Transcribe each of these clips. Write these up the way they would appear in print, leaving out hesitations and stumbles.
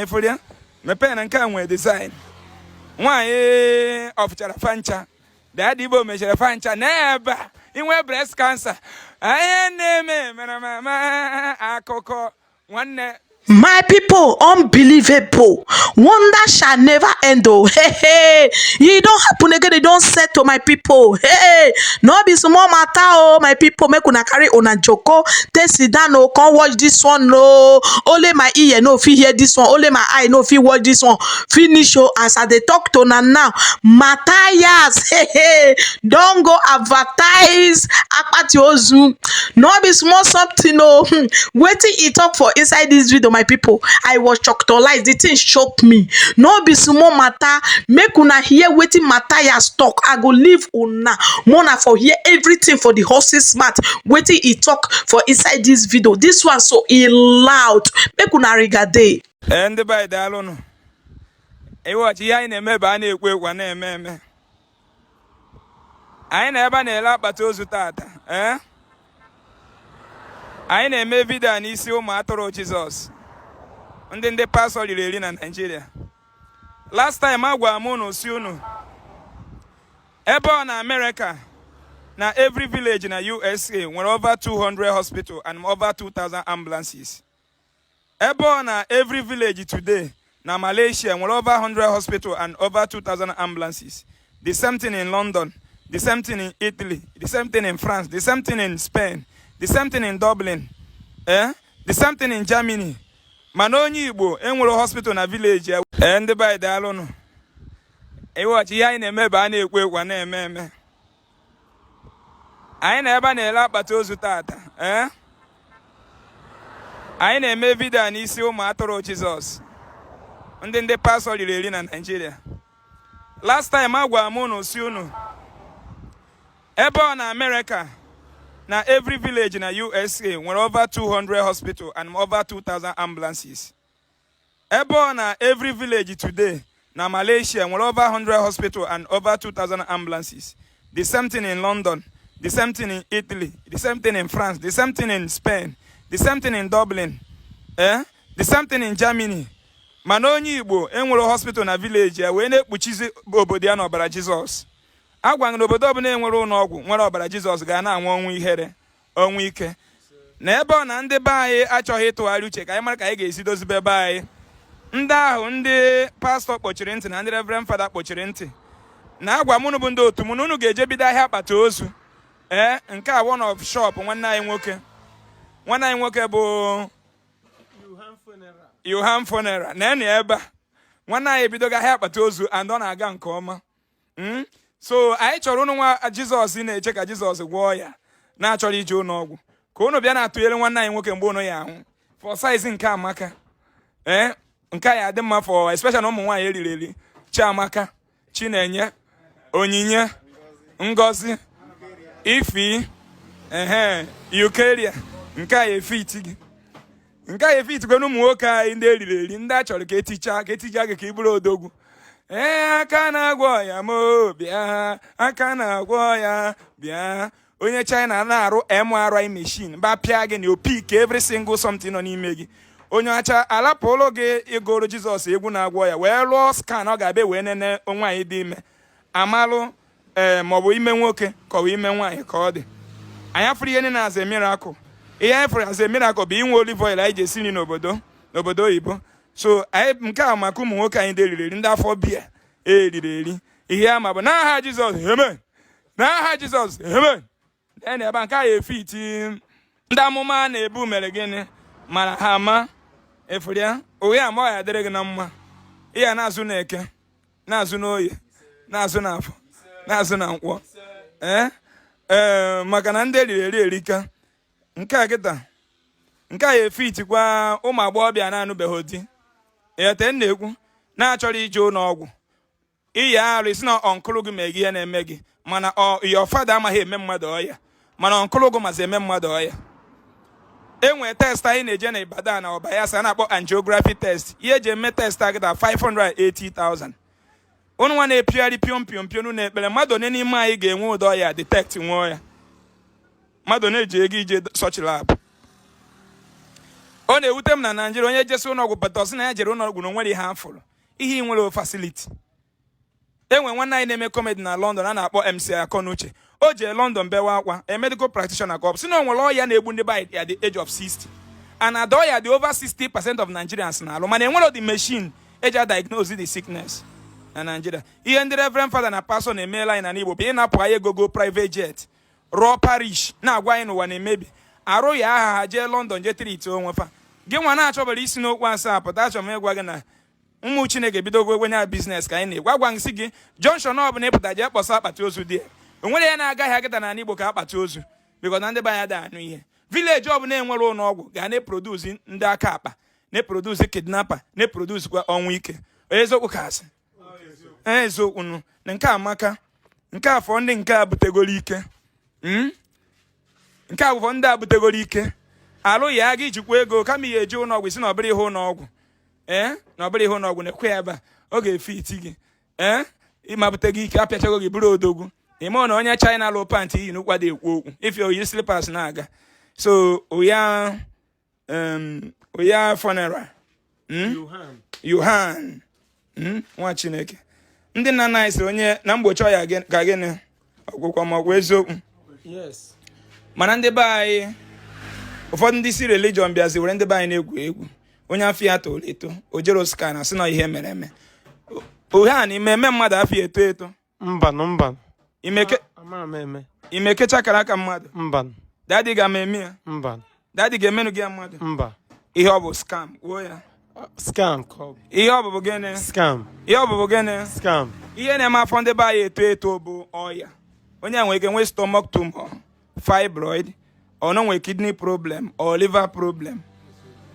Ịfụrụ ya, mepee na nke a nwee design. Nwaanyị ọfụchara fancha, daddy Igbo mechara fancha n'ebe a. Inwe breast cancer, anyị na-eme mere mama akụkọ nwanne. My people, unbelievable. Wonder shall never end oh. Hey, hey. E don happen again, e don settle, my people. Hey, no be small matter oh, my people. Make una carry una joko, take sit down oh, come watch this one oh. Only my ear no fit hear this one, only my eye no fit watch this one. Finish oh, as I dey talk to una now. Matthias, hey, hey, don go advertise Akpati Ozu. No be small something oh. Wetin e talk for inside this video, my people, I was choctolized. The thing shock me. No be small matter. Make una hear wetin Matthias talk. I go leave una more na for hear everything for the horse's mouth. Wetin e talk for inside this video. This one so e loud. Make una regade. Ee, ndị be anyị, daalụnụ. Ịwọchi ihe anyị na-eme bụ a na-ekwu ekwu, a na-eme eme. Anyị na ebe a na-ele akpati ozu tata. Ee, anyị na-eme video a n'isi ụmụ atụrụ Jizọs, ndị pastọ riri eri na Naịjirịa. Last time a gwara m unu si unu ebe ọ na Amerịka na every village na USA nwere over 200 hospital and over 2000 ambulances. Ebe ọ na every village today na Malaysia nwere over 100 hospital and over 2000 ambulances. The same thing in London, the same thing in Italy, the same thing in France, the same thing in Spain, the same thing in Dublin, eh? The same thing in Germany. Mana onye Igbo enwere hospital na village ya. Ee, ndị be anyị, daalụnụ. Ịwọchi ihe anyị na-eme bụ a na-ekwu ekwu, a na-eme eme. Anyị na ebe a na-ele akpati ozu tata. Ee, anyị na-eme video a n'isi ụmụ atụrụ Jizọs, ndị pastọ riri eri na Naịjirịa. Last time a gwara m unu si unu ebe ọ na Amerịka na every village na USA nwere over 200 hospital and over 2000 ambulances. Ebe ọ na every village today na Malaysia nwere over 100 hospital and over 2000 ambulances. The same thing in London, the same thing in Italy, the same thing in France, the same thing in Spain, the same thing in Dublin, eh? The same thing in Germany. Mana onye Igbo enwere hospital na village ya wee na-ekpuchizi obodo ya n'ọbara Jizọs. Agwa na obodo ọbụla enwere ụlọ ọgwụ nwere ọbara Jizọs ga na-anwụ ọnwụ ihere, ọnwụ ike. Na ebe ọ na ndị be anyị achọghị ịtụgharị uche ka anyị mara ka anyị ga-esi dozibe be anyị. Ndị ahụ ndị pastọ kpọchiri ntị na ndị reverend fada kpọchiri ntị na agwa mụnụ bụ ndị otu mụ na unu ga-eje bido ahịa akpati ozu. Ee, nke a one of shop nwanne anyị nwoke, nwanne anyị nwoke bụ Yohan Funeral na ene ebe a. Nwanne anyị ebidogo ahịa akpati ozu and ọ na-aga nke ọma. So anyị chọrọ unu nwa Jizọs na-eche ka Jizọs gwọọ ya, na-achọrọ ije ụlọ ọgwụ, ka unu bịa na-atụnyere nwanne anyị nwoke mgbe unu ya ahụ for size nke amaka. Ee, nke a ya adị mma for especially ụmụ nwaanyị eriri eri: Chiamaka, Chinenye, Onyinye, Ngozi, Ifi, ehe, Eukaria. Nke a ya efiti gị, nke a ya efitikwa na ụmụ nwoke anyị ndị eriri eri, ndị a chọrọ ka etichaa, ka etija gị ka ị bụrụ odogwu. Ee, aka na-agwọ ya m bịa, aka na-agwọ ya bịa. Onye China na-arụ MRI machine ba pịa gị na opik every single something nọ n'ime gị. Onye ọcha alapụrụ gị ịgụrụ Jizọs egwu na-agwọ ya wee rụọ scan ọ ga-abịa wee nene nwaanyị dị ime, amalụ ee, maọbụ ime nwoke ka ọ bụ ime nwaanyị ka ọ dị. Anyị afụrụ ihe niile as a miracle. Ihe anyị fụrụ as a miracle bụ inwe olive oil anyị ji esi nri n'obodo oyibo. So anyị nke a maka ụmụ nwoke anyị ndị eriri eri, ndị afọ bia eriri eri. Ihe ama bụ n'aha Jizọs, amen. N'aha Jizọs, amen. Na ebe a nke a ya efiti ndị amụma na-ebu mere gịnị mana ha ama efuru ya oghe ama ọ ya dịrị gị na mma. Ihe na-azụ na Eke, na-azụ n'Oye, na-azụ na Afọ, na-azụ na Nkwọ. Ee ee, maka na ndị eriri eri erika. Nke a kịta, nke a ya efitikwa ụmụ agbọghọbịa na-anụbeghị di ete m na-ekwu na-achọrọ ije ụlọ ọgwụ. Iyi arụ isi na uncle gị mee gị ihe na-eme gị, mana ọ your father amaghị eme mmadụ ọya, mana uncle gị mazi eme mmadụ ọya. Enwere test anyị na-eje na Ibadan na Ọbayasa a na-akpọ angiography test. Ihe eji eme test a gịta 580,000. Unu nwa na-epigharị piom piom piom na ekpere, mmadụ one n'ime anyị ga-enwe ụdọ ọya detect nwụọ ya? Mmadụ na-eji ego ije such lab? Ọ na-ewute m na Naijiria, onye jesi ụlọọgwụ bata, ọsị na ya jere ụlọọgwụ na onwere ihe a fụrụ. Ihe ị nwere facility. Enwe nwanne anyị na-eme comedy na London a na-akpọ MC Akọnuche. O jee London bewe akwa, a medical practitioner ka ọ bụ, sị na o nwere ọya na-egbu ndị by at the age of 60, and ada ọya dị over 60% of Nigerians na-alụ, mana enwere the machine eji diagnose the sickness na Nigeria. Ihe ndị reverend father na pastor na-emeela anyị na Igbo bụ ịnapụ anyị ego, go private jet, rụọ parish, na-agwa anyị n'ụwa na-emebi arụ ya aha ha jee London jee treat onwe fa. Gị nwa na-achọbara isi n'okwu asaa pụta, achọrọ m ịgwa gị na ụmụ Chineke bidogo egwenye ya business ka anyị na-egwu. Agwa nsị gị, junction ọbụla ịpụta, jee kpọsa akpati ozu dị ya. O nwere ya na-agaghị agịta n'ala Igbo ka akpati ozu, because na ndị be anyị ada anụ ihe. Village ọbụla enwere ụlọ ọgwụ ga na-eproduce ndị aka akpa, na-eproduce kidnapper, na-eproduce kwa ọnwụ ike. Eziokwu ka asị? Eziokwu nụ na nke amaka. Nke afọ ndị nke a butegoro ike. Nke a bụfọ ndị a butegoro ike alụ ya ga ijikwa ego kama ihe eji ụlọ ọgwụ isi na ọbụrụ ihe ụlọ ọgwụ, ee, na ọbụrụ ihe ụlọ ọgwụ na-ekwe ya ebe a, ọ ga-efe iti gị, ee, ịmabute gị ike, apịachago gị, bụrụ odogwu. Ime na onye China lụ pant iyi n'ụkwa dị ekwu okwu ife oyi slippers na-aga. So oya, oya funeral. Yohan, Nwa Chineke, ndị nna nna anyị sị onye na mgbochi ọya ka gịnị ọgwụgwọ, ma ọgwụ eziokwu. Yes. Mana ndị be anyị, ụfọdụ ndị si religion bịazi were ndị be anyị na-egwu egwu. Onye afọ ya toro eto, o jero scan, asị na ihe mere eme ohe a na ime eme mmadụ afọ ya eto eto. Mbanụ, mbanụ. Imeke. Amara m eme. Imekecha kara aka mmadụ. Mbanụ. Daddy ga-ama eme ya. Mbanụ. Daddy ga-emenụ gị ya mmadụ. Mba. Ihe ọ bụ scam, kwuo ya. Scam ka ọ bụ. Ihe ọ bụ gịnị? Scam. Ihe ọ bụ gịnị? Scam. Ihe na-eme afọ ndị be anyị eto eto bụ ọya. Onye a nwere ike nwee stomach tumor, fibroid, ọ na nwee kidney problem or liver problem.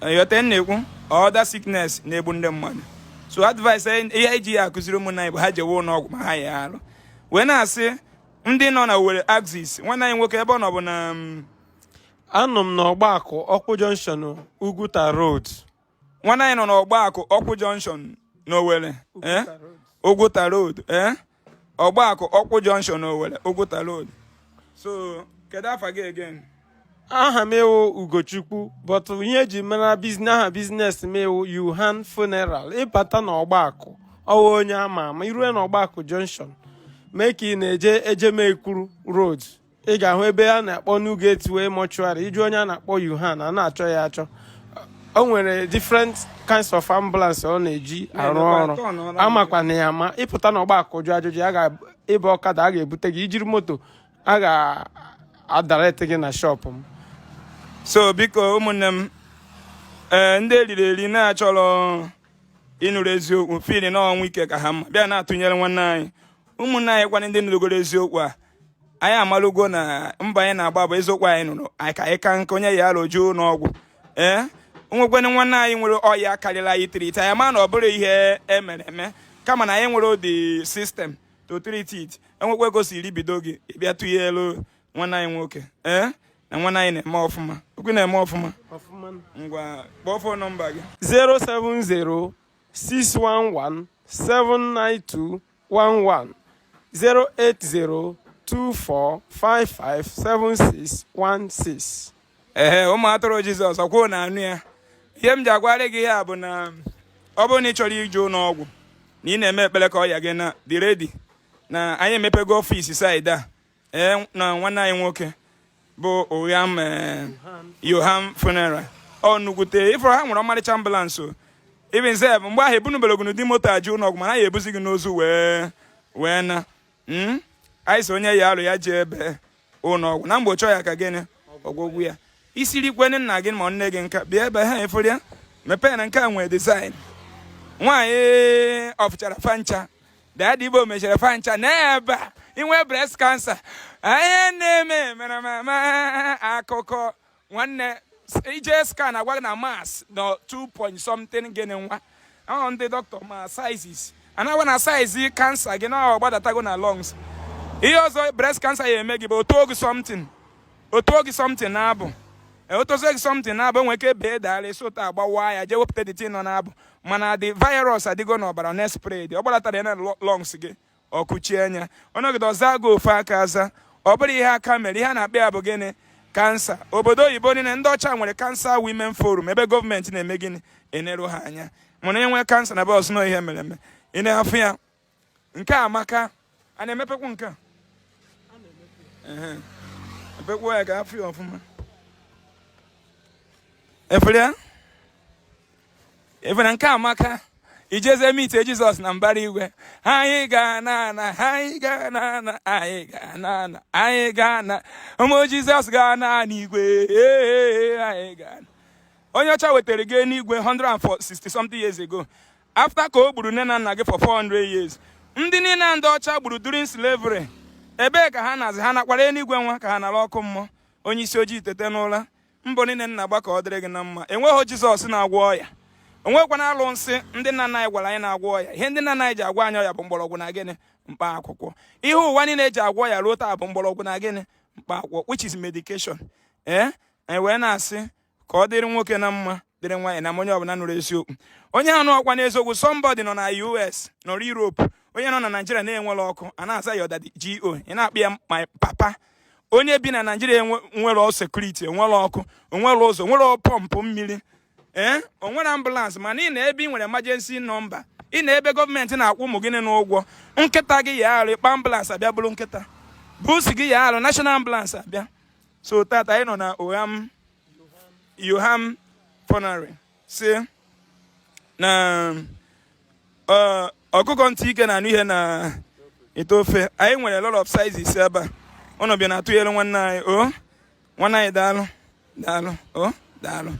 Ịghọta m na-ekwu? Other sickness na-egbu ndị mmadụ. So advice ihe eji ya akụziri ụmụnna anyị bụ ha jewe ụlọ ọgwụ ma ha ya arụ. Wee na-asị ndị nọ na Owerri axis, nwanne anyị nwoke, ebe ọ nọ bụ na Anọ m n'Ọgbakụ Ọkwụ Junction, Ugwuta Road. Nwanne anyị nọ n'Ọgbakụ Ọkwụ Junction n'Owerri, eh? Ugwuta Road, eh? Ọgbakụ Ọkwụ Junction n'Owerri, Ugwuta Road. So kedu afa gị again? Aha m ewu Ugochukwu, but ihe eji mara aha business m ewu Yuhan Funeral. Ịbata n'Ọgbakụ, ọwa onye ama ama. Irue n'Ọgbakụ Junction, mee ka ị na-eje Ejemekwuru Road, ị ga-ahụ ebe a na-akpọ New Gateway Mortuary. Iju onye a na-akpọ Yuhan, a na-achọ ya achọ. O nwere different kinds of ambulance ọ na-eji arụ ọrụ. Amakwana ya ama. Ịpụta n'Ọgbakụ, jụ ajụjụ, a ga ịba ọkada, a ga-ebute gị. Ijiri moto, a ga-adirect gị na shop m. So biko, ụmụnne m, ee, ndị eriri eri na-achọrọ ịnụrụ eziokwu, feel na ọnwụ ike ka ha mma, bịa na-atụnyere nwanne anyị. Ụmụnne anyị kwana, ndị nụrụgoro eziokwu a, anyị amalụgo na mbọ anyị na-agba bụ eziokwu anyị nụrụ anyị ka anyị ka nke onye ya alụju n'ọgwụ. Ee, onwekwana nwanne anyị nwere ọya karịrị anyị treat, anyị ama na ọ bụrụ ihe emere eme, kama na anyị nwere the system to treat it. Enwekwa ego si ribido gị, ịbịa tụnye elu nwanne anyị nwoke. Ee, na nwanne anyị na-eme ọfụma, okwu na-eme ọfụma. Ọfụma. Ngwa, kpọọ phone number gị. 070 611 792 11, 080 2455 7616. Ehe, ụmụ atụrụ Jizọs, ọkwụ na anụ ya. Ihe m ji agwarị gị ya bụ na ọ bụrụ na ị chọrọ ije ụlọ ọgwụ na ị na-eme ekpere ka ọya gị na dị ready, na anyị emepego office side a, ee, na nwanne anyị nwoke bụ Oyam Yoham Funeral. Ọ nnukwute ifụrụ ha nwere ọmarịcha ambulance o. Even sef, mgbe ahụ ebunubere gị n'ụdị moto aje ụlọ ọgwụ, mana anyị ebuzi gị n'ozu wee na anyị si onye ya alụ ya jee ebe ụlọ ọgwụ na mgbochi ọya ka gịnị ọgwụgwụ ya isiri kwene nna gị ma nne gị nka, bịa ebe ha efere ya mepee. Na nke a nwee design nwaanyị ọfụchara fancha daddy Igbo mechara fancha n'ebe a. Inwe breast cancer, anyị na-eme mere mama akụkọ nwanne ije scan agwa gị na mass nọ 2 point something. Gịnị nwa ahụ ndị dọkịta ma sizes anaghị na size cancer gị na ọ gbadatago na lungs. Ihe ọzọ breast cancer ya eme gị bụ otu oge something, otu oge something na-abụ otozie gị something na-abụ, nwere ike bee dara esi ụtọ agbawa ya, jee wepụta the thing nọ na-abụ, mana the virus adịgo n'ọbara na spread, ọ gbadatara ya na lungs gị, ọkụchie anya ọnọgide ọzọ agụ ofe aka aza. Ọ bụrụ ihe aka mere, ihe a na-akpọ ya bụ gịnị? Cancer. Obodo oyibo niile, ndị ọcha nwere Cancer Women Forum, ebe gọọmenti na-eme gịnị? Eneru ha anya. Mana enwe cancer na bọs nọ ihe mere eme, ị na-afụ ya. Nke a amaka. A na-emepekwu nke a. Ehe. Mepekwu ya ka afụ ya ọfụma. Efere ya efere nke amaka. Ijeze meet Jizọs na mbara igwe. Anyị ga na na, anyị ga na na, anyị ga na na, anyị ga na ụmụ Jizọs ga na n'igwe. Ee, anyị ga na. Onye ọcha wetara gị n'igwe 160 something years ago, after ka o gburu nne na nna gị for 400 years. Ndị niile ndị ọcha gburu during slavery, ebee ka ha nazi? Ha nakwara eluigwe nwa ka ha nara ọkụ mmụọ? Onye isi ojii, tete n'ụra. Mbọ niile nna gba ka ọ dịrị gị na mma. Enweghị Jizọs na-agwọ ọya, onwekwana alụ nsị ndị nna nna anyị gwara anyị na-agwọ ọya. Ihe ndị nna nna anyị ji agwọ anyị ọya bụ mgbọrọgwụ na gịnị? Mkpa akwụkwọ. Ihe ụwa niile eji agwọ ya ruo taa bụ mgbọrọgwụ na gịnị? Mkpa akwụkwọ, which is medication. Ee, anyị wee na-asị ka ọ dịrị nwoke na mma, dịrị nwaanyị na onye ọbụla nụrụ eziokwu, onye anụ ọkwa n'eziokwu. Somebody nọ na US, nọrọ Europe, onye nọ na Nigeria na-enwere ọkụ a na-aza ya ọdadi go, ị na-akpọ ya my papa. Onye bi na Nigeria nwere security, onwere ọkụ, onwere ụzọ, onwere pọmpụ mmiri, ee, onwere ambulance, mana ị na ebe ị nwere emergency number, ị na ebe gọọmenti na-akwụ ụmụ gị n'ụgwọ. Nkịta gị ya arụ, ịkpa ambulance abịa bụrụ nkịta busi gị ya arụ, national ambulance abịa. So tata anyị nọ na Oham Yoham Funeral. Si na ọkụkọ ntị ike na-anụ ihe na ite ofe. Anyị nwere a lot of sizes ebe a. Ụnụ bịa na-atụnyere nwanne anyị. O nwanne anyị, daalụ, daalụ, o daalụ.